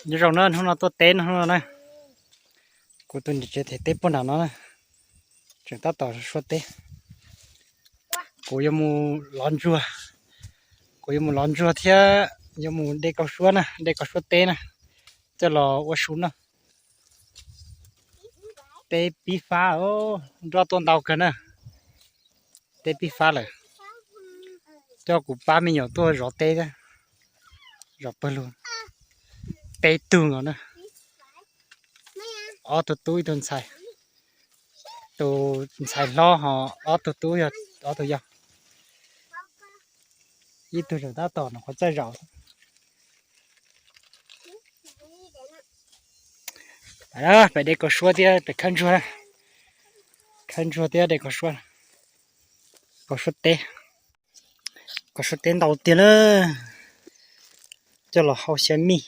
Nyob zoo na, hnub no tuaj teb no na. Kuv tus niam tsev them teb puag nram no na, tseem tab tom suab teb. Kuv yuav mus lov ntsuag, kuv yuav mus lov ntsuag thiab yuav mus de kaus suab na, de kaus suab teb na, coj los ua su noj. Teb pib fab, nroj tuaj ntau kawg na. Teb pib fab lawm, coj kuv pab me nyuam tuaj zov teb, zov pawg lug. Peb tug nkaus na, ob tug tub ib tug ntxhais. Tus ntxhais hlob ho ob tug tub, ob tug yau. Ib tug tseem tab tom nov qhov txaj zaum. Pem de kaus suab thiab pem khawb ntsuag, khawb ntsuag thiab de kaus suab, kaus suab teb. Kaus suab teb ntau tiag na, coj los hau xyaw mij.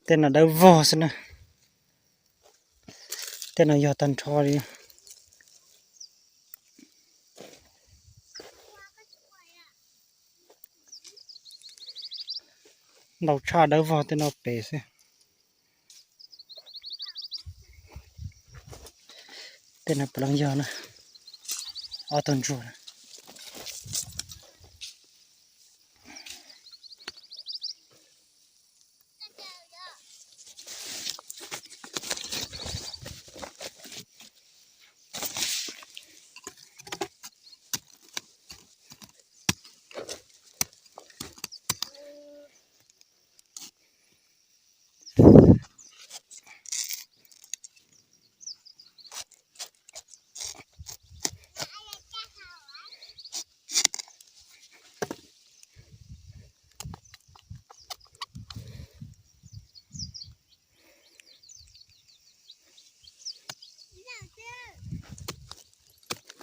Tej no dawb vog xwb na, tej no yog tag nrho li. Ntau tshaj, dawb vog tej no pem xwb. Tej no puav leej yog na, ob tug ntsuag na.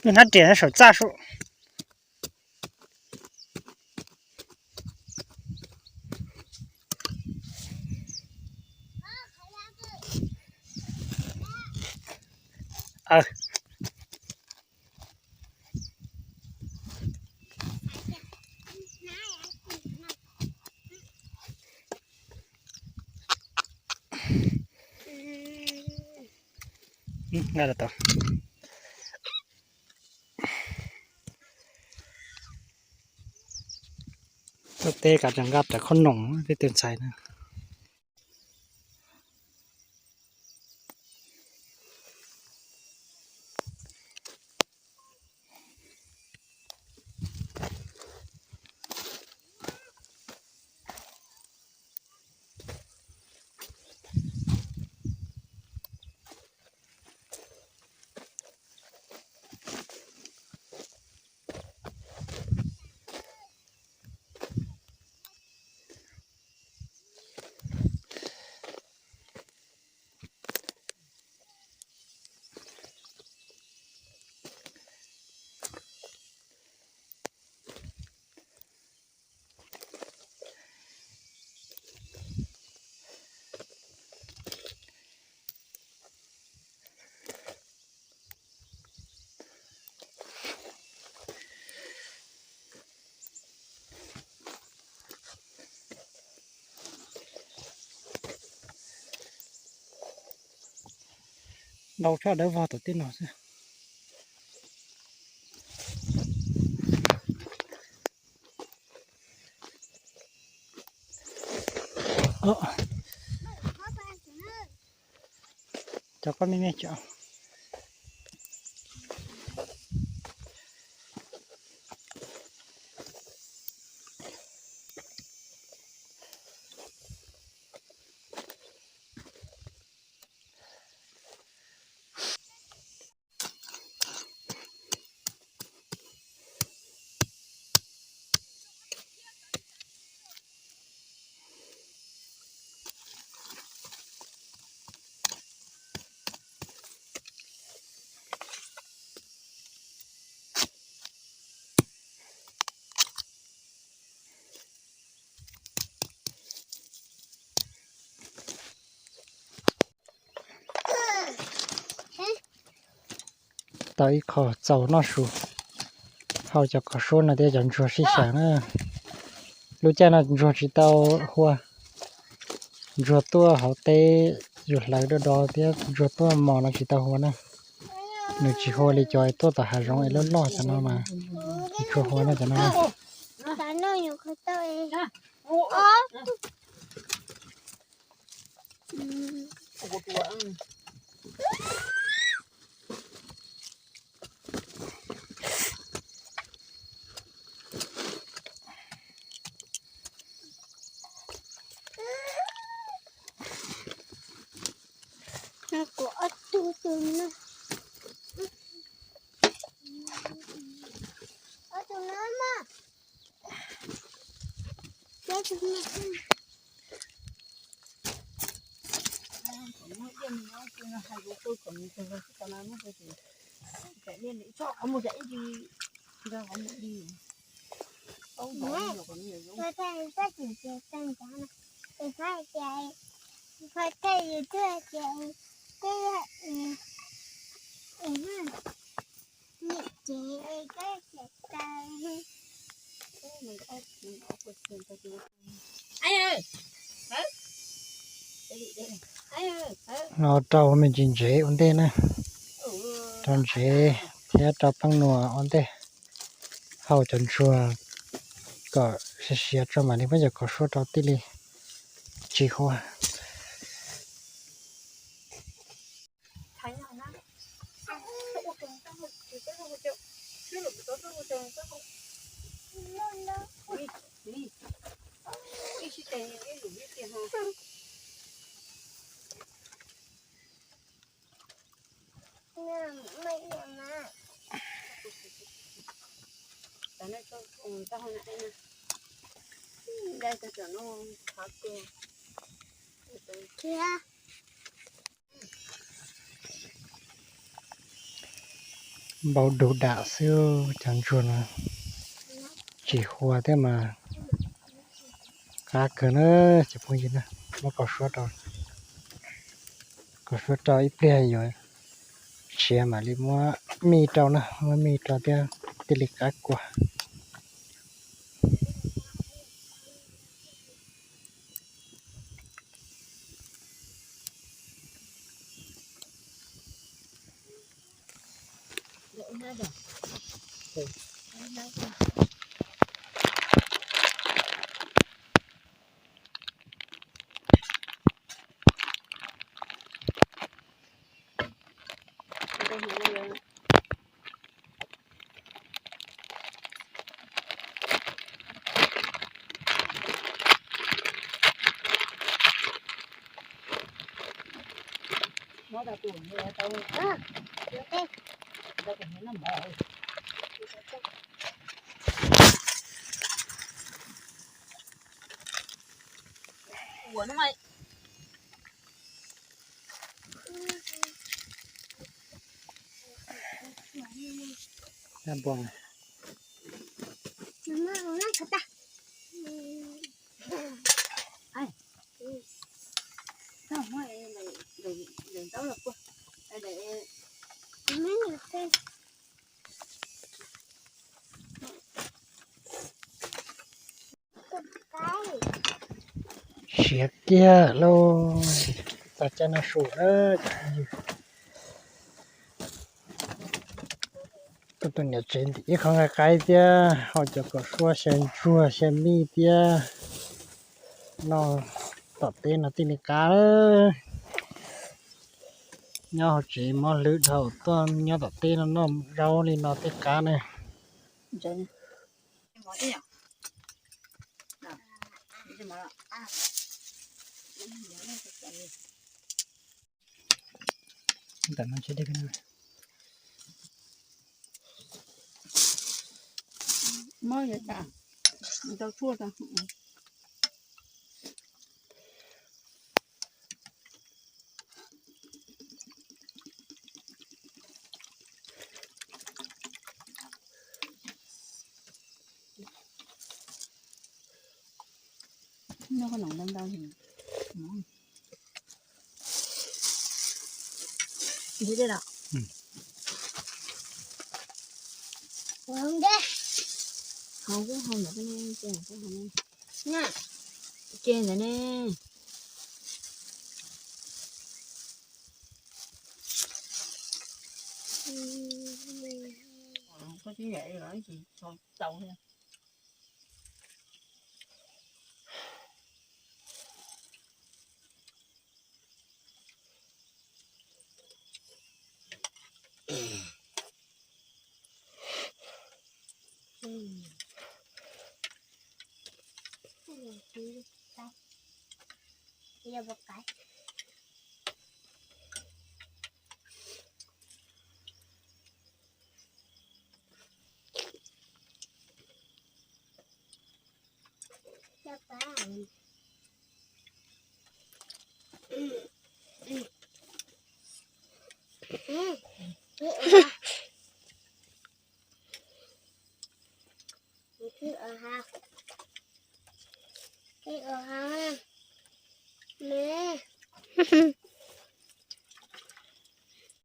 Lub hnab riam saum txaj sub. Tuaj teb kav tsij nqa rawv qhob noom tej tus ntxhais na. Ntau tshaj, dawb vog tom tej no xwb. Cov koj me me cov. Tau ib qho txaus noj su, hau cov kaus suab no thiab cov ntsuag sib xyaw na. Lub caij no ntsuag tsis tau hua, ntsuag tuaj hauv teb yus hlawv do do thiab ntsuag tuaj mos no tsis tau hua na. Nws tsis hua li cov tuaj tom hav zoov es loj loj cov no mas tsis tshua hua na cov no. Kuv ob tug tus no, ob tug no mas, ob tug no. No rau me ntsis ntsev ua ntej na, rau ntsev thiab rau peeb nua ua ntej, hau cov ntsuag kom siav siav tso mam li muab cov kaus suab rau tij li tsis huam. Npau dug dam xwb cov ntsuag no, tsis hua thiab mas qab kawg na cov phooj ywg na. Muab kaus suab rau, kaus suab rau ib pliag yuav siav mam li muab mij rau na, muab mij rau thiab thiaj li qab kua. Siav kiag lauj, txog caij no su na. Kuv tus niam tsev ntim ib qho nqaij qaib thiab hau cov kaus suab xyaw ntsuag xyaw mij thiab noj tom teb no thiaj li qab. Nyob hauv tsev mob hlwb dhau tuaj nyob tom teb no noj zaub li no thiaj qab ne. Mob yuav tsam tau tshuaj tau. Noj qhov no ntau ntau. Ntxiv dej los? Hau kuj hau ntawm koj ne, kuj hau ne. Ces ntawd ne.